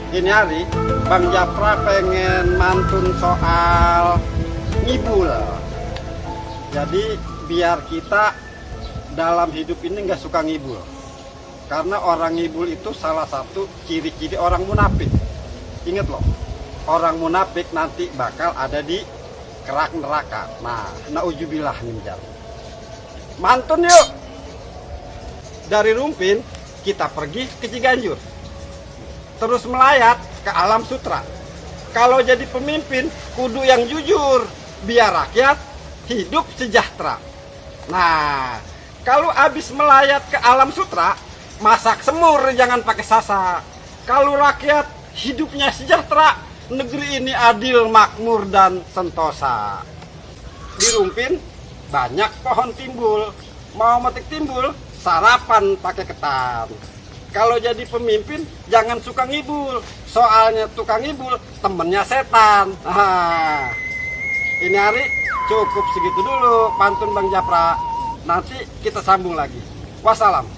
Ini hari Bang Japra pengen mantun soal ngibul. Jadi biar kita dalam hidup ini nggak suka ngibul. Karena orang ngibul itu salah satu ciri-ciri orang munafik. Ingat loh, orang munafik nanti bakal ada di kerak neraka. Nah, naujubillah minjar. Mantun yuk. Dari Rumpin kita pergi ke Ciganjur. Terus melayat ke Alam Sutra. Kalau jadi pemimpin, kudu yang jujur, biar rakyat hidup sejahtera. Nah, kalau habis melayat ke Alam Sutra, masak semur jangan pakai sasa. Kalau rakyat hidupnya sejahtera, negeri ini adil, makmur, dan sentosa. Di Rumpin banyak pohon timbul. Mau metik timbul, sarapan pakai ketan. Kalau jadi pemimpin, jangan suka ngibul. Soalnya tukang ngibul, temennya setan. Nah, ini hari cukup segitu dulu pantun Bang Japra. Nanti kita sambung lagi. Wassalam.